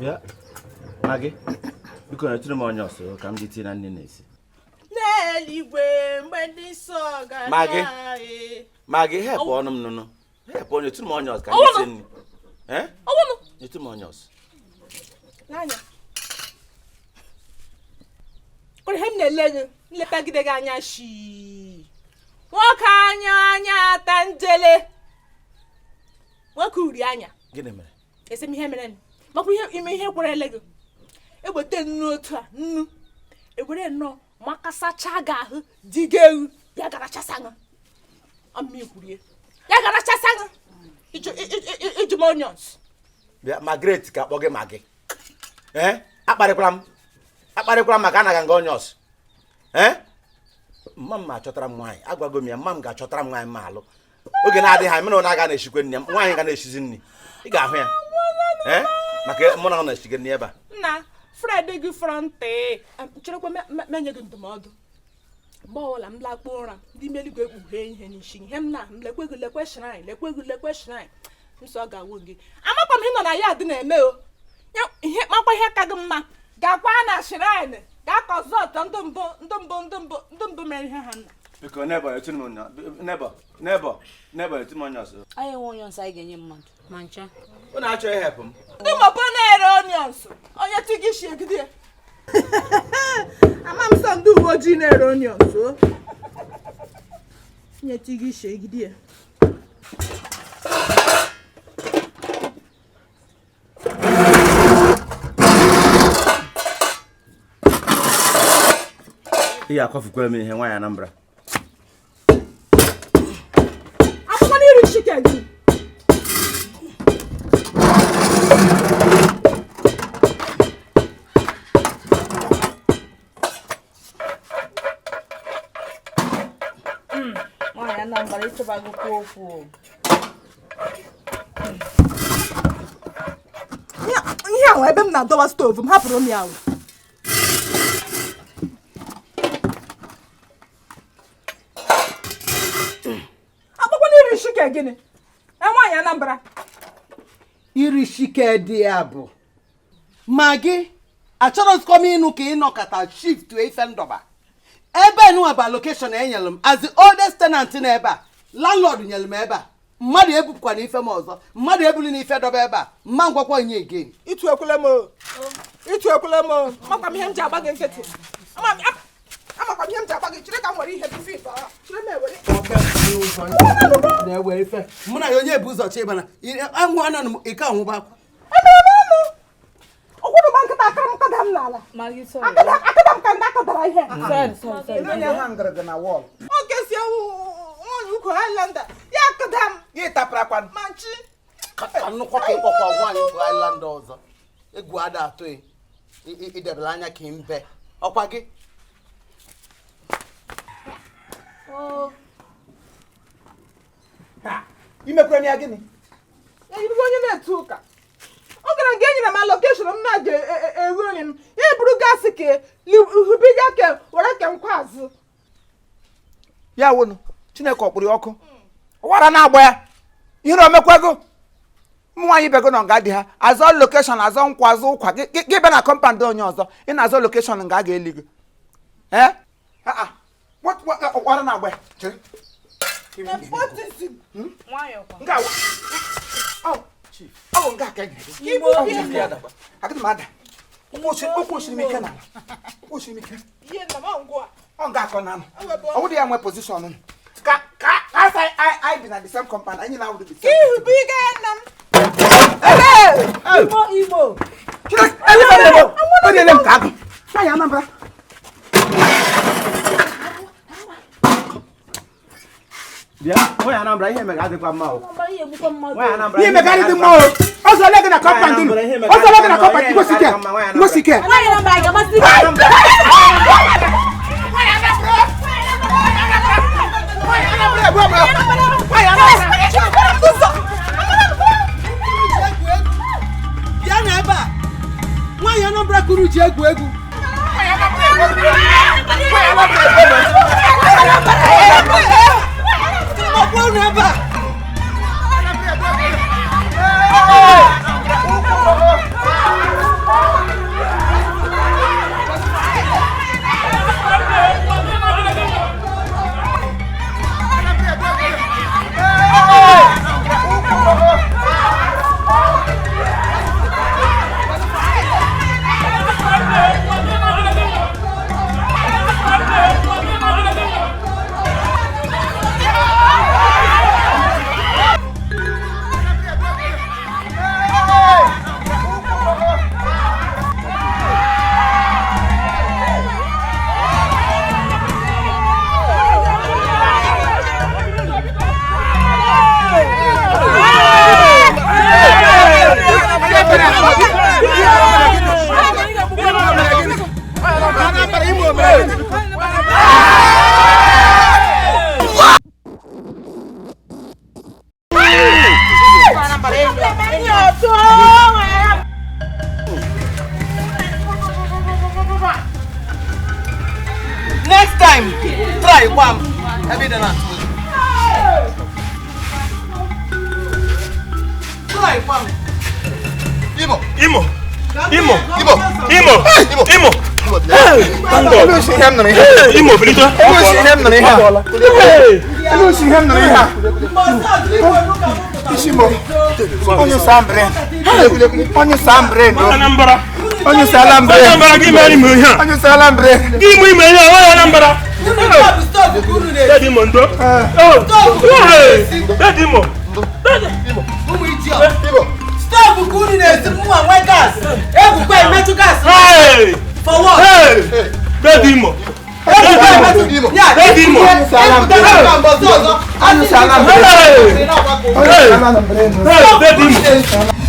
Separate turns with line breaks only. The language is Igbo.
Bịa, Magị, biko nyetụrụ m onions ka m ji tinye na nri na-esi.
N'eluigwe mgbe ndị nsọ ga
Magị. Magị, hepụ ọnụ m nụnụ. Hepụ, nyetụrụ m onions ka m ji sie nri. Eh?
Ọwụnụ.
Nyetụrụ m onions.
N'anya. Kwere ihe m na-ele gị, nlepagide gị anya shii. Nwoke anya anya ata njele. Nwoke uri anya.
Gịnị mere?
Esi m ihe mere nụ. Makwa ihe ime ihe kwere ele gị. Eweta nnu otu a, nnu. Ewere nnọọ makasacha gị ahụ dị gị ewu ya gara chasa gị. Ọmị kwurie. Ya gara chasa gị. Iju m onions.
Bịa, Margaret ka akpọ gị Magị. Ee, akparịkwara m. Akparịkwara m maka anaghị nga onions. Ee? Mma m achọtara m nwaanyị, agwago m ya, mma m ga-achọtara m nwaanyị ma alụ. Oge na-adịghị anya, mụ na ọ na-aga na-eshikwe nri ya, nwaanyị ga na-eshizi nri. Ị ga-ahụ ya. Ee? Maka mụ na ọ na-eshige nri ebe a.
Nna Fred gị frọntị cherekwa menye gị ndụmọdụ. Mgbe ọbụla m lakpuo ụra, ndị ime eluigwe ekpughe ihe n'isi ihe m na m lekwe gị lekwe shrine lekwe gị lekwe shrine m sọ ga-awụ gị. Amakwa m ihe nọ na ya dị na-eme o. Ya ihe makwa ihe ka gị mma gakwa na shrine gaa kọzọt ndị mbụ ndị mbụ ndị mbụ ndị mbụ mere ihe ha nna.
Biko neighbor, nyetụrụ m onions. Neighbor, neighbor, neighbor, nyetụrụ m onions.
Anyị enwe onions anyị ga-enye mmadụ.
Ma ncha.
Unu achọghị help m.
Ndị mọpụ na-ere onions onye ti gị shi egide ya. Ama m sọ ndị uwe ojii na-ere onions o. Onye ti gị shi egide ya.
Ị ga-akwafukwara m ihe nwaanyị Anambra.
Akwụkwọ n'iri chicken gị.
Nwaanyị Anambra ịchọbagokwa okwu.
Ihe ahụ ebe m na-adọwa stovu m hapụrụ m ya ahụ. Akwụkwọ n'iri chicken gịnị? Nwaanyị Anambra.
Iri shike dị ya bụ Magị, achọrọzikwa m ịnụ ka ịnọkọta shift ife ndọba. Ebe nụwa bụ allocation enyere m as the oldest tenant na ebe a. Landlord nyere m ebe a. Mmadụ ebupụkwana ife m ọzọ, mmadụ ebuli na ife dọba ebe a, mma ngwakwa nye again.
Itu ekwele m o. Itu ekwele m o. Amakwa m ihe m ji agba gị nkịtị. Amakwa m ihe m ji agba gị. Chere ka m were ihe bifo ife ahụ. Chere m ewere.
Na-ewe ife. Mụ na ya onye bụ ụzọ chịbana. Anwụ ananụ m ike anwụba akwa.
Emere m ọnụ. Ụkwụrụ gba nkịta akara m kọda m n'ala.
Magị sorry.
Akada m ka ndị akọdara ihe.
Sorry, sorry, sorry.
Onye ha ngịrị gị na wọl.
Oge si ewu nwaanyị ukwu Highlander. Ya akada m.
Gị tapụrakwa.
Ma nchi.
Ka nnukwu ka ịkpọkwa nwaanyị ukwu Highlander ọzọ. Egwu ada atụ idebere anya ka mbe. Ọkwa gị?
Imekwere m ya gịnị?
Eyirigo onye na-etu ụka. Ọ gara nga enyere m allocation m na-aga eru nri m. Ya eburu gasị ka hubiga ka were ke nkwa azụ.
Ya wụnụ, Chineke ọkpụrụ ya ọkụ. Ụwara na-agba ya. Ihe na omekwago. Ụmụ nwaanyị ibe gị nọ nga di ha. Azọ location, azọ nkwa, azọ ụkwa. Gị bịa na compound onye ọzọ. Ị na-azọ location nga a ga-eli gị. Eh? Ụwara na-agba ya. Chere.
Nepotism.
Nwayọọ kwa.
Nga ọ bụ nga ka e nyere gị. Agịdị m ada. Ụkwụ osiri m ike n'ala. Ụkwụ osiri m ike.
Ihe nna m ọ ngwa.
Ọ nga akọ na anọ. Ọ wụdị ya nwe position nụ. Ka ka asa anyị bi na the same compound, anyị na-awụdị the same.
Ihubiga ya nna m.
Igbo Igbo.
Chineke, ele m o riele m ka agụ. Nwaanyị Anambra.
Bịa, nwaanyị Anambra, ihe mere adịkwa mma o.
Anambra ihe egbukwa mmadụ.
Nwaanyị Anambra,
Ihe megara dị mma o. Ọzọ ole gị na compound unu. Ọzọ ole gị na compound Igbo sike. Igbo sike.
Nwaanyị Anambra ga-amasị gị.
Nwaanyị Anambra.
Bịa na ebe a. Nwaanyị Anambra kuru ji egwu egwu. Ọkwa unu ebe a.
Enyi otu nwere.
Next time, try one. Ebe dị na try one.
Imo.
Imo. Imo.
Imo.
Imo.
Imo.
Imo. Thank God.
Elu osi ihe m nụrụ ihe a.
Hey, Imo bilite.
Elu osi ihe m nụrụ ihe a. Elu osi ihe m nụrụ ihe a. Isi mo. Onye sambre. Onye sambre ndo.
Anambra.
Onye salambre.
Anambra gị mere ime ihe a.
Onye salambre.
Gị ime ime ihe a, nwaanyị Anambra. Daddy Imo ndo. Oh. Hey. Daddy Imo.
Ụmụ idiot. Stove ka unu na-esi mụnwa nwe gas. Egwukwa emetụ gas.
Hey.
For what?
Hey. Daddy Imo.
Egwukwa emetụ. Ya,
Daddy Imo.
egwukwa emetụ mbọsị ọzọ.
Onye salambre.
Hey.
Onye salambre ndo.
Hey, Daddy Imo.